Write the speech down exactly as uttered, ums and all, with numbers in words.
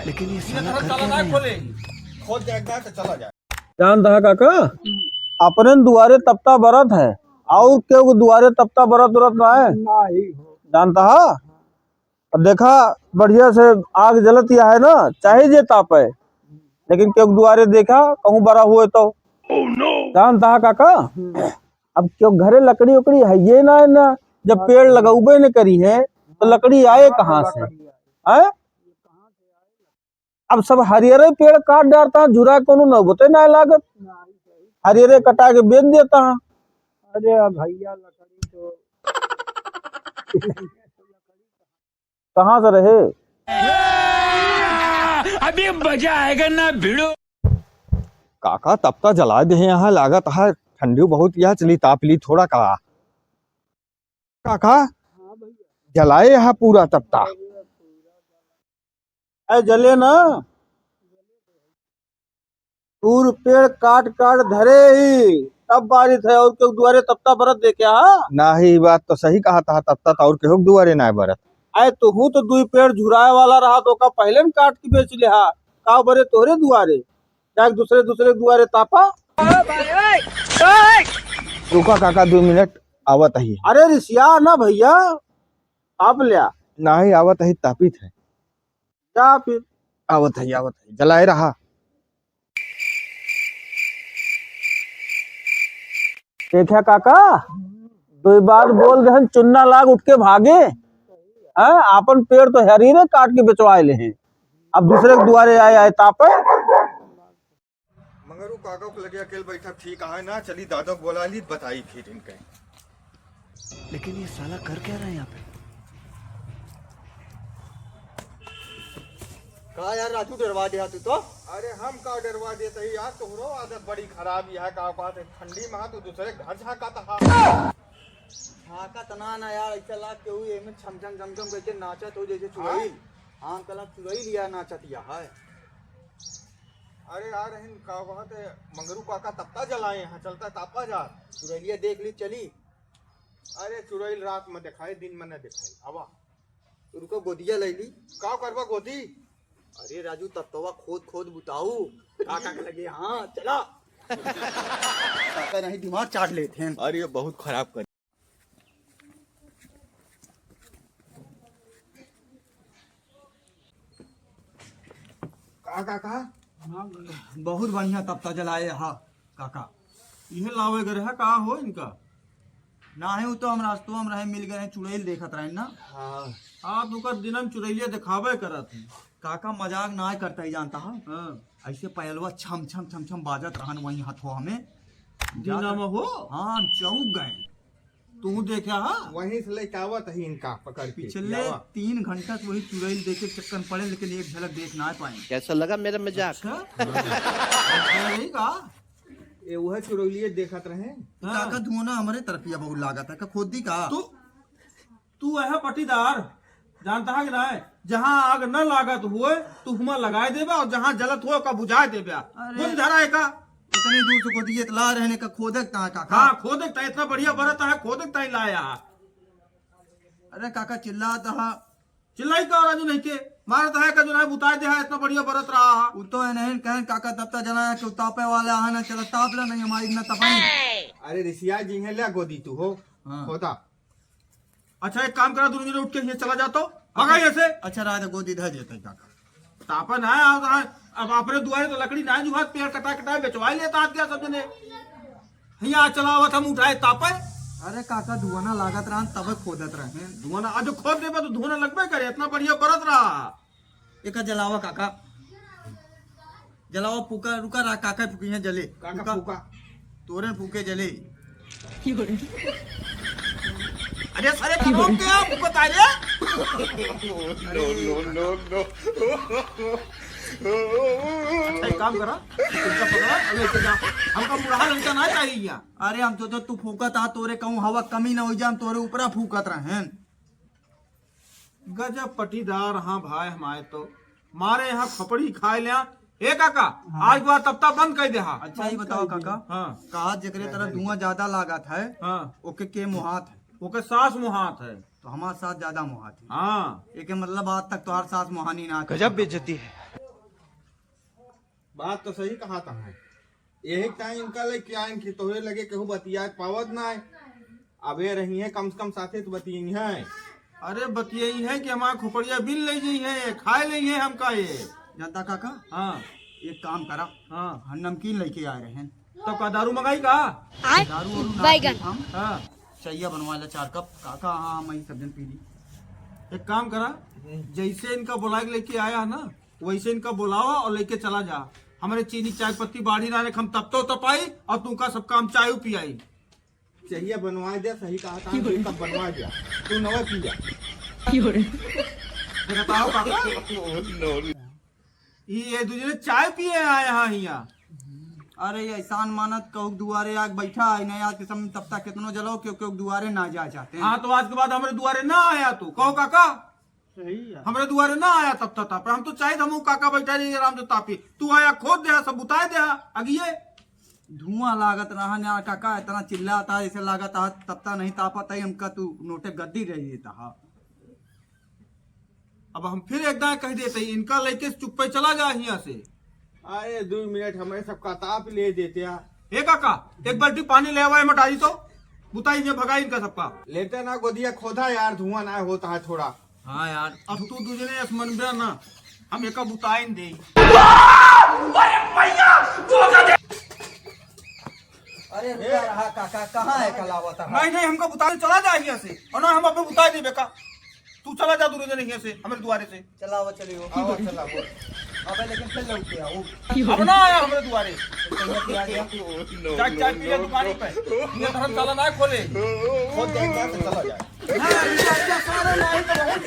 लेकिन ये साला कर क्या रहा है? खोले, खोद जाएगा तो चला जाए। जानत हा काका, अपने दुआरे तपता बरत है, और केहू के दुआरे तपता बरत उरत ना है। नहीं हो। जानत हा? अब देखा, बढ़िया से आग जलत ही है ना, चाहे जे तापे, लेकिन केहू के दुआरे देखा, कहूँ बरा हुए तो। जानत हा काका, अब केहू घरे लकड़ी उकड़ी है ये ना, है ना, जब पेड़ लगउबे न करी है, तो लकड़ी आए कहाँ से? हैं? अब सब हरियरे पेड़ काट डारत है, झुरा कोनो नौबते ना लागत, हरियरे कटा के बेच देत है। अरे अब भैया, लकड़ी तो कहाँ से रहे? अभी मजा आएगा ना भिड़ो। काका, तपता जलाए देहे यहाँ, लागत है ठंडी बहुत, यह चली ताप ली थोड़ा का। काका, जलाए यहाँ पूरा तपता। ए, जले ना। पूर पेड़ काट काट धरे ही, तब बारिश है, और केहू दुआरे तपता बरत देखे हा? नाही, ई बात तो सही कहत हा, तपता तो और केहू के दुआरे ना बरत। अरे, तुहू तो दुई पेड़ झुराए वाला रहा, तो ओका पहले न काट के बेच ले हा। का बरे तोहरे दुआरे, जाके दूसरे, दूसरे दुआरे तापा। रुका काका, दो मिनट, आवत ही। अरे रिसिया ना भैया, ताप ल्या। नाही, आवत ही, तापित है। जा फिर। आवत है, आवत है, जलाए रहा। देखा काका, दुई बार बोल देहन, चुन्ना लाग उठ के भागे। हाँ, आपन पेड़ तो हरियरे काट के बेचवाए ले हैं, अब दूसरे के दुआरे आए, आए तापे। मंगरू काका के लगे अकेल बैठब ठीक आहे ना, चली दादा के बोला ली, बताई फिर इनके। लेकिन ये साला कर क्या रहा है यहाँ पे? का यार राजू, डरवा दिया तू तो? अरे हम का डरवा देत ही यार, तोहरो आदत बड़ी खराब है। का बात है, ठंडी में तू दूसरे घर झाँकत हा। झाँकत ना ना यार, ऐसा लाग के हुई एमे छम छम छम छम करके नाचत हो जैसे चुड़ैल। हाँ? हम कला चुड़ैल या नाचत या है। अरे यार, हिन का बात है, मंगरू काका तपता जलाए हैं, चलता तापा जा। चुड़ैलिया देख ली, चली। अरे चुड़ैल रात में दिखाई, दिन में न दिखाई। आवा। रुको, गोदिया ले ली। का करबा गोदी? अरे राजू, तपतवा खोद खोद बुताऊ। काका के लगे, हाँ, चला। काका नहीं, दिमाग चाट लेते हैं। अरे बहुत खराब कर। का काका? बहुत बढ़िया तपता जलाए हा काका। इहे लावे गए रहा का हो इनका? ना है, वो तो हम रास्तवा में रहे, मिल गए हैं, चुड़ैल देखत रहे ना। हाँ। आप ओकर दिनम चुड़ैलिया देखावे करत हैं। काका मजाक ना करता ही जानता हा। हाँ। ऐसे पायलवा छम छम छम छम बाजत रहन वहीं हथवा में। दिना में हो? हाँ, हम चौंक गए। तू देख्या हा? वहीं से लेके आवत ही इनका पकड़ के। पिछले तीन घंटा से वही चुड़ैल देखे के चक्कर में पड़े, लेकिन एक झलक देख ना पाए। कैसा लगा मेरा मजाक? अच्छा? अच्छा नहीं का? ये वह चुड़ैलिए देखत रहे। हाँ। काका धुआं ना हमरे तरफिया बहुत लागत है, का खोद दी का? तू, तू है पटीदार, जानता है कि नहीं? जहाँ आग न लागत हुए, तू हुआं लगाए देबा और जहाँ जलत हुए, ओका बुझाए देबा। अरे। बुझ धरा है का? इतनी दूर से खोदिए तो ला रहने का, खोदक ता काका। हाँ, खोदक ता, इतना बढ़िया बरत है, खोदक ता ही लाया। अरे काका चिल्लात हा। चिल्लाई का राजू नहीं के? मारत है का जो नहीं बुताए दे है, इतना बढ़िया बरत रहा है। उ तो है नहीं कहन काका, तपता जना है कि तापे वाला है ना, चला ताप ला नहीं, हमारी इतना तपाई। अरे रिसिया जी है, ले गोदी तू हो। हाँ। होता। अच्छा, एक काम करा, दोनों जने उठ के हियाँ चला जा तो। भगा हियाँ से। अच्छा, राजा गोदी धर देता है काका। तापा ना आवत है, अब अपने दुआरे तो लकड़ी ना जुहात, पेड़ कटा कटा बेचवाई लेता आत गया सब जने। हियाँ चलावत हम उठाए तापे। अरे काका, धुआं ना लागत रहन, तब खोदत रहे। धुआं ना, आज खोद देबे तो धुआं ना लगबे करे, इतना बढ़िया बरत रहा। एका जलावा काका, जलावा, फूका, रुका रहा, काका फूकी है, जले। काका फूका। फूका। तोरे फूके जले। अरे सारे कौन के आप फूकत आ रे? No, no, no, no। अच्छा, एक काम करा, इसका पकड़ा, अब लेके जा। हमका बुढ़ा लड़का ना चाहिए यहाँ। अरे हम तो, तो तू फूकत आ, तोरे कहूँ हवा कमी ना हो जाए, हम तोरे ऊपरा फूकत रहेन। गजब पटीदार, हाँ भाई, हमारे तो मारे यहाँ खपड़ी खाए लिया। ए काका, हाँ। आज के बाद तपता बंद कर दे हा। अच्छा, ये बताओ काका, हाँ। कहा जेकरे तरह धुआं ज्यादा लागत है, हाँ। ओके के मोहात है? ओके सास मोहात है। तो हमार सास ज्यादा मोहात है। हाँ। एके मतलब आज तक तोहार सास मोहानी ना। गजब बेइज्जती है। बात तो सही कहा था है। यही टाइम इनका लेके आए कि तोहरे लगे केहू बतियाए पावत ना है। अब ये रही है, कम से कम साथे तो बतियाई है। अरे बतियाई है कि हमारा खोपड़िया बिन ले जाई है, खाए ले है हमका ये। जानता काका? हाँ। एक काम करा। हाँ। हम नमकीन लेके आए रहे हैं। तो का दारू मंगाई का? आय, दारू वारू ना बैगन। पी हम। हाँ। चइया बनवा ले चार कप। काका, हाँ, हम यही सब दिन पी ली। एक काम करा, हम्म। जैसे इनका बुला के लेके आया है ना, वैसे इनका बुलावा और लेके चला जा। हमारे चीनी चाय पत्ती बाढ़ी ना रख, हम तब तो तपाई और तुमका सब काम चाय पियाई। चइया बनवा दे, सही कहा था, तब बनवा दे। तू नवा पिया। बताओ काका। ई ये दूजने चाय पिए आए हैं हियाँ। अरे, ये एहसान मानत कहूँ दुआरे आके बैठा है, नहीं आज के समय तब तक कितनो जलो क्यों, क्यों दुआरे ना जाए चाहते हैं। हाँ, तो आज के बाद हमरे दुआरे ना आया तू, कहो काका। सही है। हमरे दुआरे ना आया तब तक ताप, हम तो चाहे हम काका बैठा रही आराम से तापी, तू आया खोद दे, सब बुताए दे, अगिए। धुआं लागत रहा ना काका, इतना चिल्लाता है, जैसे लागत है तब तक नहीं तापत है, हमका तू नोटे गद्दी रही देता है। अब हम फिर एक दाएं कह देते हैं, इनका लेके चुप्पे चला जा हियाँ से। अरे, दो मिनट हमारे सबका ताप ले देते हैं। ए काका, एक बाल्टी पानी ले आवा, एमा डाली तो बुताई जे भगाई इनका सबका। लेते ना गोदिया खोदा यार, धुआं ना होता है थोड़ा। हाँ यार, अब तू दूजने अस मनबे ना, हम एका बुताइन दे। अरे रुका रहा काका, कहाँ है कलावत है? नहीं, नहीं, हमका बुताइन चला जा हियाँ से, और ना हम अबे बुताई देबे का। तू चला जा दूर जने हियाँ से, हमरे दुआरे से। चलावा, चलियो। आवा, चलावा। अबे लेकिन फिर लौट के आओ। अब ना आया हमरे दुआरे। तो ये क्या गया? चाय, चाय पी ले दुकानी पे। ये धर्मशाला ना खोले। खोल दे, एक बार तो चला जाए। हाँ, ये अच्छा सारा नहीं तो बहुत।